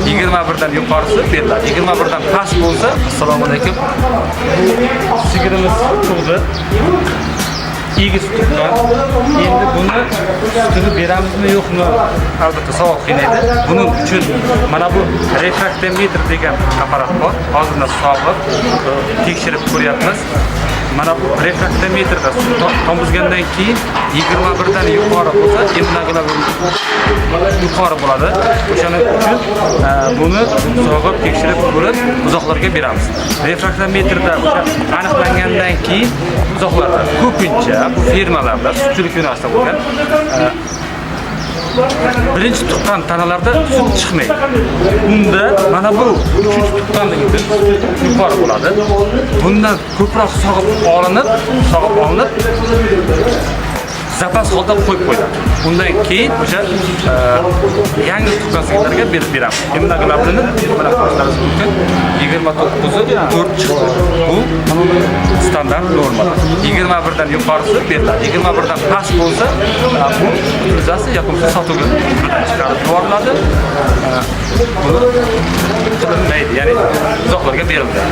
21 dan yuqorisi beriladi. 21 dan past bo'lsa, assalomu alaykum. Bu sigirimiz tug'di. Egiz tuqqan. Endi buni sutini beramizmi, yo'qmi? Albatta savol qiynaydi. Buning uchun mana bu refraktometr degan apparat bor. Hozirda sog'ib, tekshirib ko'ryapmiz. Mana bu refraktometrda sut tomizgandan keyin 21 dan yuqori bo'lsa, immunoglobulin yuqori bo'ladi. O'shaning uchun buni sog'ib, tekshirib ko'rib, buzoqlarga beramiz. Refraktometrda o'sha aniqlangandan keyin buzoqlarda ko'pincha bu fermalarda sutchilik yo'nalishida bo'lgan birinchi tuqqan tanalarda sut chiqmaydi. Unda mana bu uchinchi tuqqandan keyin sut yuqori bo'ladi. Bundan ko'proq sog'ib olinib zapas holda qo'yib qo'yiladi. Undan keyin o'sha yangi tuqqan sigirlarga berib beramiz. Immunoglobulinni mana ko'rishlaringiz mumkin. 29 4 chiqdi. Bu standart norma. 21 dan yuqorisi beriladi. 21 dan past bo'lsa, bu utilizatsiya yoki bo'lmasa sotuvga chiqarib yuboriladi. Buni qilinmaydi, ya'ni buzoqlarga berilmaydi.